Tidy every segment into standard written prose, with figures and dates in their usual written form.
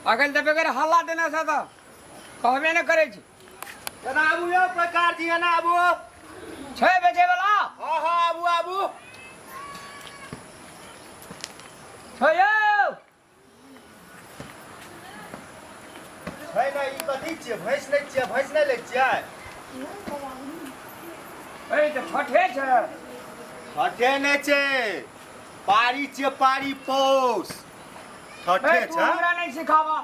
अगल तऽ बगैर हल्ला देने से तऽ कहबे नहि करै छी। एना आबू यौ पैकार जी, एना आबू। छै बेचै वाला? हाँ हाँ आबू आबू। छै यौ। छै ने, ई कथी छियै? भैंस नहि छियै? भैंस नहि लै छियै? ए तऽ ठठे छै। ठठे नहि छै, पारी छियै, पारी पौस। ठठे ए, तू छै। हमरा नहि सिखाबा।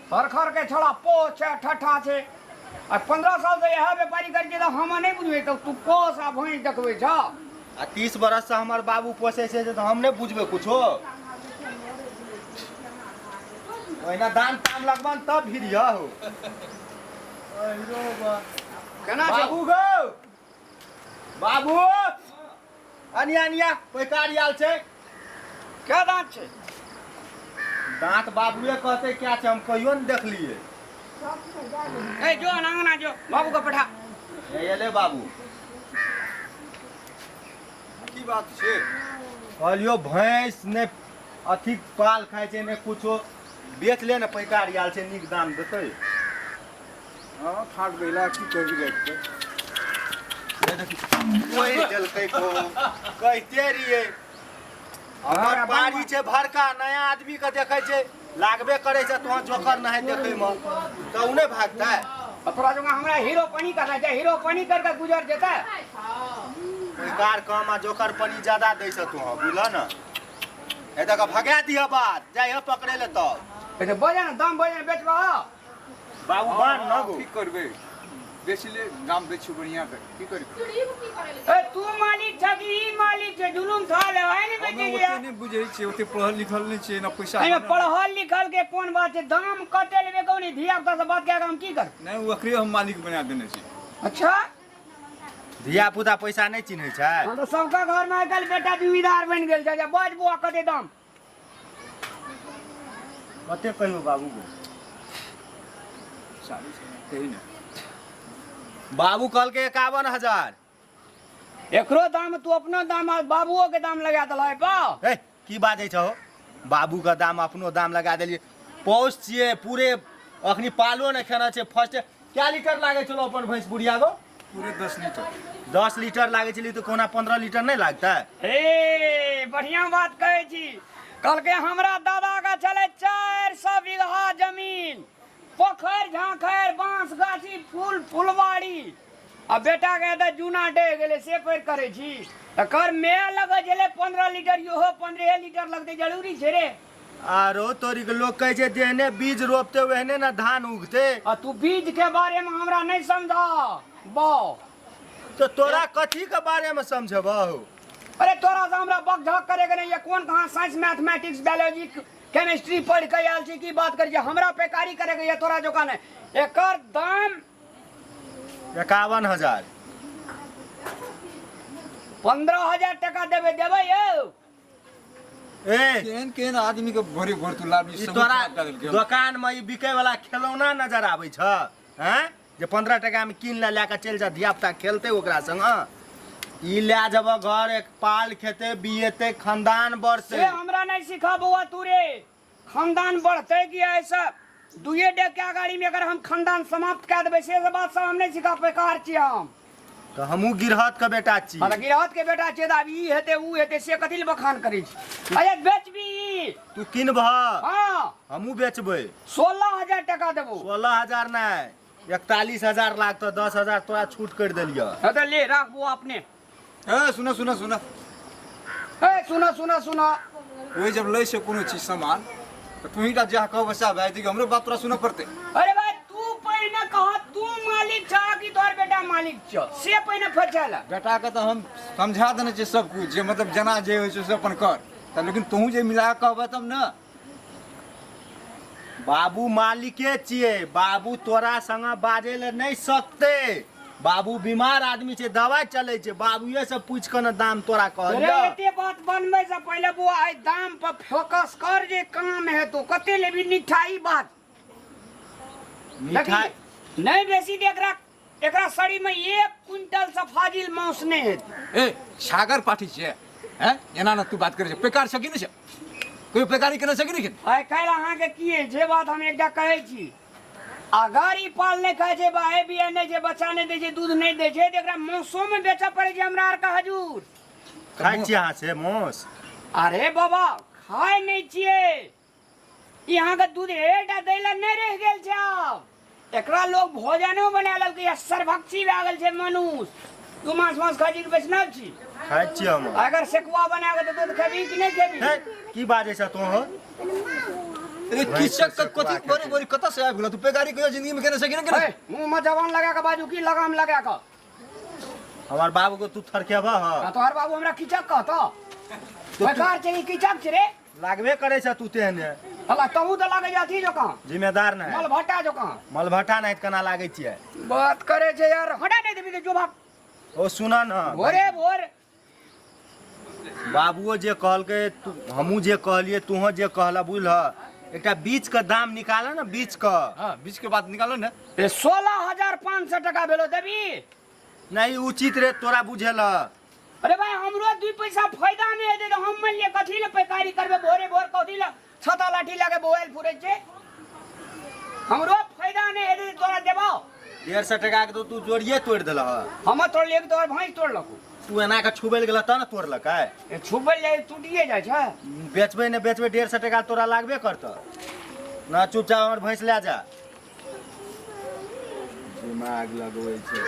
खर के छोड़ा पोस छै ठठा छै। आ 15 साल से इएह व्यापारी करै छियै तऽ हम नहि बुझबै तऽ तू पोस आ भैंस देखबै छह। आ 30 बरस से हमर बाबू पोसै छै तऽ हम नहि बुझबै कुछो? ओहिना दाम ताम लगबन तब भिड़िया हो। केना छै? बाबू गो बाबू, अनिया अनिया, पैकार आयल छै। क्या दाँत छै? दाँत बाबुए कहते क्या छै, हम कहियो ने देखलिए। ए जो अंगना जो, बाबू के पठा। ए एले बाबू। की बात छै? कहलियो भैंस ने अथी पाल खाइ छै ने कुछो, बेच ले ने, पैकार आयल छै, नीक दाम देतै। हाँ ठाक गइला, की करबी जाइत के? कोइ देलकै को कहिते रहियै हमर पारी छै भरका, नया आदमी के देखै छै लागबे करै छै, तोहर जोकर नहीं देखै मे तऽ उ नहि भागतै। आ तोरा जकाँ हमरा हीरो पानी करना छै, हीरो पानी करके गुजर जेतै। पैकार कम आ जोकर पानी ज्यादा दै छै तोहर, बुझल ने? ए देख, भगा दिह बात जाइ पकड़े ले तब। ए तऽ बजे ने दाम, बजे ने बेचबा। बाबू बान न गो। की करबै, बेच ले, दाम दै छियौ बढ़िआँ तऽ की करबै? ए तू मालिक छ कि ई मालिक छै? जुलुम था ले है ने हमे बेचै ओते लिया। नहि बुझै छियै, ओते पढ़ल लिखल नहि छियै ने पैसा। एहिमे पढ़ल लिखल के कोन बात छै? दाम कते लेबे कहू ने, धिया पुता से बात कए के हम की करब? नहि, ओकरे हम मालिक बना देने छी। अच्छा, धिया पुता पैसा नहि चिन्है छै। हाँ तऽ सबका घर में आइ काल्हि बेटा जिम्मेदार बनि गेल छै। बज बुआ, कते दाम? कते कहियो बाबू गो? 40 कही ने। बाबू कहलकै 51,000। एकरो दाम तू अपनो दाम आ बाबुओ के दाम लगा देलह पा। ए की बाजै छहो? बाबू के दाम अपनो दाम लगा देलियै। पौस छियै पूरे, अखनी पालो नहि खेना छै। फर्स्ट क्या लीटर लागै छलो अपन भैंस बुढ़िया गो? पूरे 10 लीटर। 10 लीटर लागै छलै तऽ कोना 15 लीटर नहि लागतै? हे बढ़िया बात कहै छी। कहलकै हमरा दादा के छलै 400 बीघा जमीन, पोखरि झाँखरि, बाँस गाछी, फूल फुलवाड़ी, आ बेटा के एतऽ जूना डहि गेलै से पढ़ि करै छी। तऽ कर मे लगै छलै 15 लीटर, इहो 15 लीटर लगतै जरूरी छै रे? आरो तोरी के लोग कहै छै जेहने बीज रोपते ओहने ने धान उगते। आ तू बीज के बारे में हमरा नहीं समझा बा। तो तोरा कथी के बारे में समझबहु? अरे तोरा से हमरा बकझक करे के नहीं है। कोन कहाँ साइंस मैथमेटिक्स बायोलॉजी केमिस्ट्री पढ़ के आयल छी की बात करै छी? हमरा पैकारी करे के ये तोरा जोका नहीं। एकर दाम 51,000। 15,000 टका देबै, देबै यौ? ए केहन केहन आदमी के भोरे भोर तू लाबी, ई सब तोरा खराब कऽ देलकै। दोकान में ई बिकै वाला खेलौना नजर आबै छ हैं जे 15 टका में कीन ले, लए कऽ चलि जा, धिया पुता खेलतै ओकरा संग। ई लए जेबऽ घर, एक पाल खेतै, बिएतै, खानदान से बढ़तै। हमरा नहीं सिखा बौआ तू रे। खानदान बढ़तै कि ऐसा दुए डेग के अगाड़ी में अगर हम खानदान समाप्त कए देबै, से सब बात सब हम नहीं सिखा, बेकार छियै हम। तऽ हमहूँ गिरहत के बेटा छी। हाँ तऽ गिरहत के बेटा छियै तऽ आब ई हेतै ऊ हेतै से कथी लए बखान करै छी? अरे बेचबी ई? तू किनबह? हाँ। हमहूँ बेचबै। 16,000 टका देबो। 16,000 नहि, 41,000 लागतौ, 10,000 तोरा छूट करि देलियऽ। हाँ तऽ ले राख बौआ अपने। ए सुन सुन सुन। ए सुन सुन सुन। ओहि जब लै छै कोनो चीज सामान तऽ तू टा जह कहब सएह भए जेतै कि हमरो बात तोरा सुनऽ पड़तै? अरे भाई तू पहिने कह, तू मालिक छ कि तोहर बेटा मालिक छ, से पहिने फरिछा ले। बेटा के तऽ हम समझा देने छियै सब कुछ, जे मतलब जेना जे होइ छै से अपन कर तऽ, लेकिन तोहूँ जे मिला कऽ कहबै तब ने। बाबू मालिके छियै, बाबू तोरा संग बाजै लए नहि सकतै। बाबू बीमार आदमी छै, दवाइ चलै छै, बाबूए से पूछि कऽ ने दाम तोरा अरे कहलियौ। एते बात बनबै से पहिले बुआ एहि दाम पर फोकस कर जे काम हेतौ। कते लेबी मिठाई बात? मिठाई नहीं बेसी दे, एकरा एकरा शरीर में 1 क्विंटल से फाजिल मांस नहीं हेतै। ए सागर पाठी छियै हैं, एना ने तू बात करै छै, बेकार छै कि नहि छै? कोई पैकारी केने छै कि नहि केने? आइ काल्हि अहाँके की अछि जे बात हम एकटा कहै छी, अगर ई पाल नहि खाइ छै, बाहे बिया नहि छै, बच्चा नहि दै छै, दूध नहि दै छै, तऽ एकरा मौसोमे बेचऽ पड़ै छै हमरा आरके हजूर। खाइ छियै अहाँ से मांस? अरे बाबा, खाइ नहि छियै। ई अहाँके दूध एकटा दै लए नहि रहि गेल छै। आब एकरा लोग भोजनो बना लेलकै आ सर्वभक्षी भए गेल छै मनुष्य। तू मांस मांस खाइ छी कि वैष्णव छी? खाइ छियै हम। अगर सेकुआ बना कऽ देतौ तऽ खेबही कि नहि खेबही? हे, की बाजै छ तों हो? अरे किचक के कथी बड़ी बड़ी कतऽ से आबि गेल? तू पैकारी कहियो जिंदगी में केने छै कि नहि केने? हे, मुँह में जवान लगा कऽ बाजू की लगाम लगा कऽ? हमर बाबू के तू थरकेबह? आ तोहर बाबू हमरा किचक कहतो? बेकार छै ई, किचक छै रे। लागबे करै छ तू तेहने। हला तहू तऽ लागै छै अथी जकाँ, जिम्मेदार नहि मलभट्टा जकाँ। मलभट्टा नहि केना लागै छियै? बात करे छै यार, हटा नहि देबी तऽ जो भाग। ओ सुन न, भोरे भोर बाबुओ जे कहलकै, तू हमहूँ जे कहलियै, तूहों जे कहलह, बुझलह, एकटा बीच के दाम निकाल ने, बीच के। हाँ, बीच के बात निकालो ने। ए 16,500 टका भेलो, देबी? नहीं उचित रे तोरा बुझेल। अरे भाई, हमरो 2 पैसा फायदा नहीं हेतै तऽ हम मानि लिअ कथी लए पैकारी करबै? भोरे भोर कथी लए छता लाठी लए के बौआइल फुरै छै? हमरो फायदा नहीं हेतै तऽ तोरा देबौ? 150 टका के तो तू जोड़िए तोड़ि देलह। हम तोड़लियै कि तोहर भैंस तोड़लकौ? तू एना के छुबै लए गेलह तब ने तोड़लकै। ए, छुबै लए टूटिए जाइ छै। बेचबै ने बेचबै, 150 टका तोरा लागबे करतऽ ना। चुपचाप हमर भैंस लए जा। दिमाग लगबै छै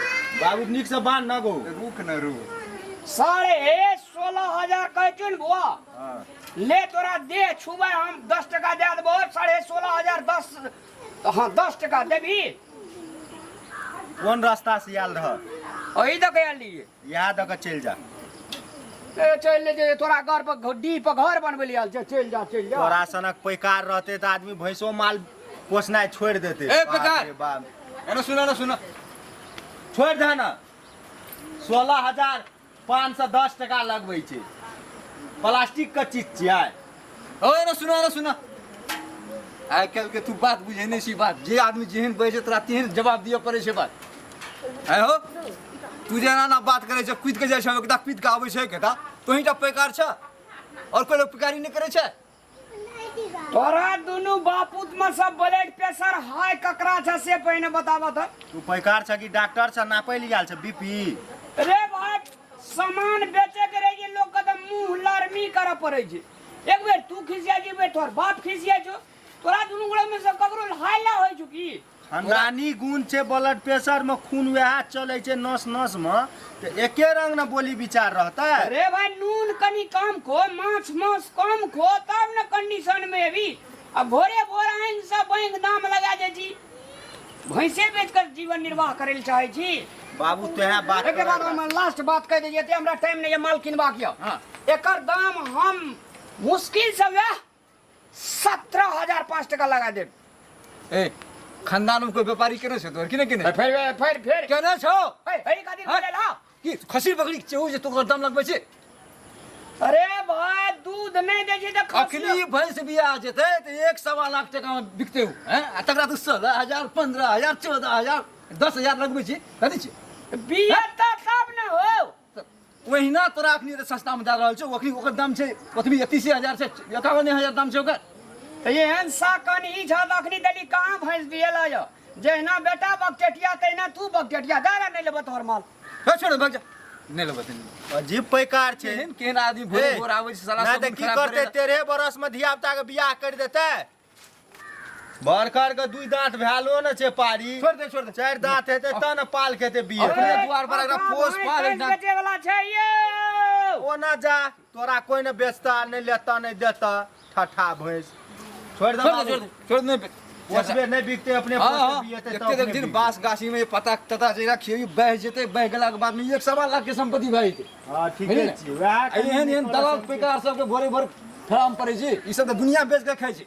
बाबू, नीक से बान्ह न गो। रुक न, रुक। 16,500 कहै छौ ने बौआ? हाँ। ले तोरा दे छुबै, हम 10 टका दए देबौ। 16,500 10, हाँ, 10 टका देबही? कोन रास्ता से आयल रह? ओही दऽ के आयल। इएह दऽ कऽ चलि जा। ए, चलि ले जे तोरा घर पर डीह पर घर बनबै लए आयल छै। चलि जा, चलि जा। तोरा सनक पैकार रहते तऽ आदमी भैंसो माल पोसनाइ छोड़ि देते। ए, बाप पैकार! रे बाप। एना सुन, एना सुन। छोड़ि दे ने। 16,510 टका लगबै छै, प्लास्टिक के चीज छियै। ओ एना सुन, एना सुन। आइ काल्हि के तू बात बुझे नहि छी। बात जे आदमी जेहन बजै छै तोरा तेहन जवाब दिअ पड़ै छै। बात आइ हो, तू जे एना एना बात करै छै, कुदि के जाइ छै एकटा, कुदि के आबै छै एकटा। तोही टा पैकार छ? आओर कोइ लोक पैकारी नहि करै छै? तोरा दुनू बापूत में सब ब्लड प्रेशर हाई ककरा छै से पहिने बताबऽ तऽ। तू पैकार छ कि डॉक्टर छ? नापै लए आयल छ बीपी? रे भाई, सामान बेचे के रहे लोग के तऽ मुंह लरमी करऽ पड़ै छै। एक बेर तू खिसिया छी, एक बेर तोहर बाप खिसिया छौ। तोरा दुनू गोड़ा में से ककरो हाई होइ छौ की? खानदानी गुण छै। ब्लड प्रेशर में खून वएह चलै छै नस नस में, तऽ एके रंग ने बोली विचार रहतै। अरे भाई, नून कनी कम खो, माछ मांस कम खो, तब ने कंडीशन में एबी। आ भोरे भोर आनि सब बैंक दाम लगा जाइ छी, भैंसे बेच कर जीवन निर्वाह करै लए चाहै छी। बाबू, तोहे बात एकर बाद हम लास्ट बात कहि दै छी, हमरा टाइम नहीं है, माल किनबाक यऽ। एकर दाम हम मुश्किल से वएह 17,005 टका लगा देब। ए, खानदान में कोई व्यापारी केने छै तोहर कि नहि केने? फेर फेर फेर केने छौ? एहि खातिर हाँ? बोले ला। की खसी बकरी छौ जे तोहर दाम लगबै छै? अरे भाई, दूध नहीं दै छै तऽ खस्सी- अखनी भैंस बिया जेतै तऽ 1.25 लाख टका में बिकतै उ हैं, आ तकरा तू 16,000, 15,000, 14,000, 10,000 लगबै छी, कथी छै? बिया तऽ तब ने हो। ओहिना तोरा अखनी तऽ सस्ता में दए रहल छौ। अखनी ओकर दाम छै ओतबी, 31,000 छै, 51,000 दाम छै ओकर। तऽ एहन सा कन ई छह तऽ अखनी देली कहाँ भैंस बियेला यऽ? जहिना बेटा बकटेटिया तहिना तू बकटेटिया। जा रे, नहि लेबऽ तोहर माल। हे, छोड़, भाग जा, नहि लेबै तऽ नहि। अजीब पैकार छै। केहन केहन आदमी भोरे ए, भोर आबै छै साला, नहि सब तऽ दिन की खराब करतै? करेला। 13 बरस में धिया पुता के बियाह करि देतै। बड़कर के 2 दांत भेलो ने छै पारी। छोड़ दे, छोड़ दे। 4 दांत हेतै तब ने पाल खेतै बिये। अपने दुआर पर एकरा पोस पाल भैंस एकटा। बेचे वाला छै यौ। ओना जा, तोरा कोई ने बेचता, नहि लेता, नहि देता। ठठा भैंस छोड़ दे। छोड़ दे। बाबू। छोड़ दे, छोड़ दे, नहीं। पोसबे नहि बिकतै, अपने हाँ पोसते हाँ बियेतै तब देखते अपने देखते बिकतै। बांस गाछी में पता तता जरा खेबी बह जेतै, बह गेलाके बाद में 1.25 लाख के संपत्ति भए जेतै। हाँ, ठीके बुझलियै ने? छी वएह। आ एहन एहन दलाल पैकार सबके भोरे भोर फराम पड़ै छै। ई सब तऽ दुनिया बेच के खाइ छै।